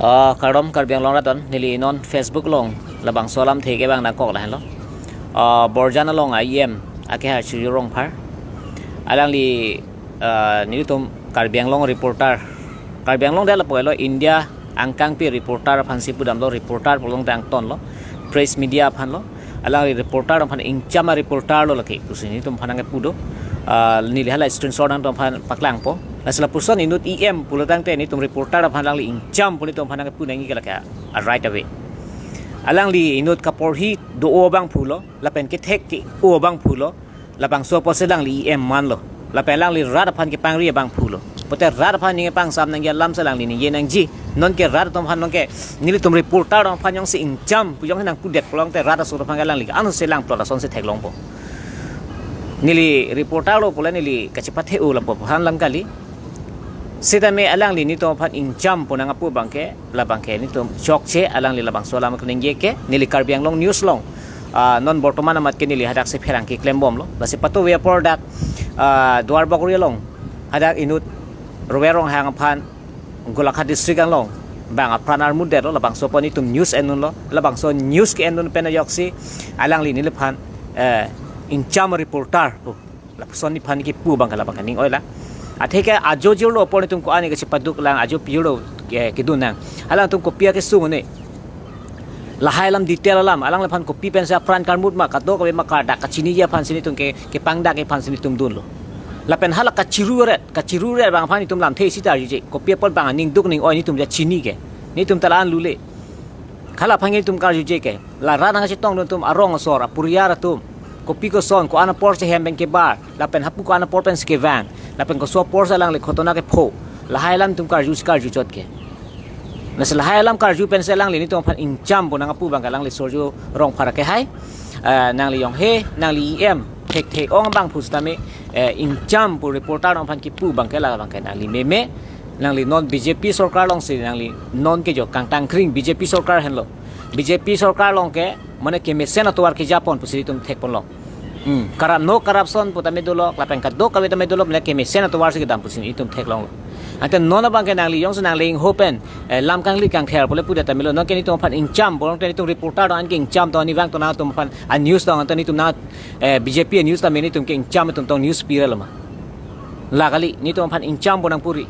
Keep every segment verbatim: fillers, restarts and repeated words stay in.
Ah, kardom Karbi Anglong rat an, neli non Facebook along labangso alamthe ke bang nangkok lahenlo. Ah, Borjan along a-E M akehai Chirjur Rongphar. Alangli, ah, nelitum Karbi Anglong reporter. Karbi Anglong det lapu helo, India angkangpi reporter aphansi pudamlo, reporter pulote angtonlo, press media aphanlo. Alangli reporter aphan ingcham a-reporter lo lake pusi nelitum aphan nangkepu do. Ah, neli hala screenshot nangtum aphan paklangpo. Lasi lapuson inut E M pulo tangte nelitum reporter aphan alangli ingcham pu nelitum aphan nangkepu nangji ke lake a-right ave. Alangli inut kaporhi do-o abangphulo, lapen kethek ke-o abangphulo, labangso apotsi alangli E M manlo. Lapen alangli rat aphan kepangri abangphulo. Pote rat aphan ningje pangsam nangji alam si alangli ningje nangji. Nonke rat atum aphan, nonke nelitum reporter atum aphan jongsi ingcham pu jongsi nangpudet pulote rat aso atum aphan ke alangli ke ano selang plot asonsi theklongpo. Neli reporter lo pule neli kachepathe-o lapu aphan lang kali. Sitame alangli nelitum aphan ingcham pu nangpu abangke, labangke nelitum chokche, alangli labangso alam keningje ke, neli Karbi Anglong News along, ah, non bortoman amat ke neli hadaksi pherangke klembomlo. Lasi patu ve apor dak, ah, Duarbagori along hadak inut Rover Ronghang aphan Golaghat district along bang apran armut detlo, labangso apot nelitum news endunlo, labangso news ke-endun pen ajoksi alangli neliphan, eh, ingcham reporter pu lapuson neliphan kepu abangke labangke ning oila. Atheke ajo jirlo apor nelitum ko-an ke chepaduk lang, ajo pijirlo ke kedun nang. Alangtum kopi akesung ne. Lahai alam detail alam, alangliphan kopi pensi apran karmut ma, kadokave ma, kardak kachiniji aphansi nelitum ke, kepangdak aphansi nelitum dunlo. Lapen hala kachiru ret, kachiru ret abang aphan nelitum lamthe isi ta arjuje. Kopi apot bang aning duk ning oi nelitum ja chini ke. Nelitum ta la-an lule. Hala aphan nelitum karjuje ke. La rat nangchetongdun atum arong asor, apuriar atum. Kopi koson, ko-an apor si hem pen kebar, lapen hapu ko-an apor pensi kevang, lapen koso apor si alangli ghotona kepho. Lahai alam nelitum karju si karjuchot ke. Lasi lahai alam karju pensi alangli nelitum aphan ingcham pu nangpu abangke alangli Chirjur Rongphar akehai. Eh, nangli jong he, nangli E M, thekthe-ong abangphu sitame, eh, ingcham pu reporter atum aphan kepu abangke labangke nangli meme, nangli non B J P sorkar alongsi nangli nonke jo kangtangkring B J P sorkar henlo. B J P sorkar along ke, mane kemesen atovar kejapon pusi nelitum thekponlo. Hmm, karap no corruption pu tame dolok, lapen kadokave tame dolok, mane kemesen atovar si kedam pusi nelitum theklonglo. Ante non abangke nangli jongsi nangli ingho pen, eh, lam kangli kangther pule pudet tame lo, nonke nelitum aphan ingcham, bolong te nelitum reporter atum an ke ingcham to, nivang to nangtum aphan a-news to, ante nelitum nang, eh, B J P a-news tame nelitum ke ingcham, nelitum tong news pira lo ma. La kali, nelitum aphan ingcham pu nangpuri.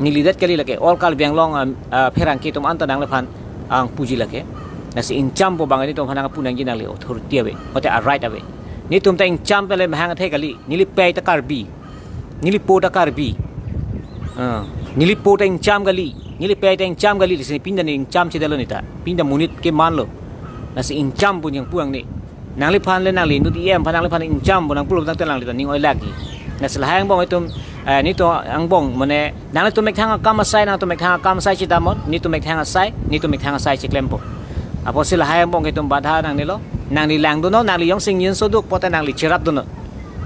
Neli det kali lake, all Karbi Anglong, um, uh, pherangke atum anta nangliphan nangpuji lake. Lasi ingcham pu abang nelitum aphan nangpu nangji, nangli authority ave, mate a-right ave. Nelitum ta ingcham pele mahang athe kali, neli pei ta Karbi. Neli po ta Karbi. Ah, neli po ta ingcham kali, neli pei ta ingcham kali, lasi pini ta neli ingcham chedetlo neli ta. Pini ta monit kemanlo. Lasi ingcham pu nangpu ang ne. Nangliphan le nangli inut E M aphan nangliphan ingcham pu nangpulo tangte nangli ta ning oilak ji. Lasi lahai angbong itum, eh, nelitum angbong mane, nanglitum methang akam asai, nangtum methang akam asai chedamnon, nelitum methang asai, nelitum methang asai cheklempo. Apotsi lahai angbong itum badha nangnelo, nangli langdunnon, nangli jongsi ngjinso duk pote nangli cherapdunnon.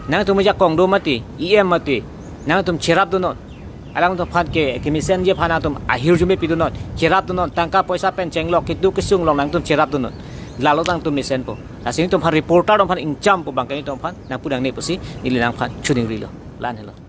Nangtum ajakong do mati, E M mati, nangtum cherapdunnon. Alangtum aphan ke, kemesenji aphan nangtum ahirjume pidunnon, cherapdunnon, tangka poisa pen chenglok, keduk kesung along nangtum cherapdunnon. Lalo nangtum mesenpo. Lasi nelitum aphan reporter atum aphan ingcham pu abangke nelitum aphan nangpu nangne pusi neli nangphan choningrilo. La-an helo.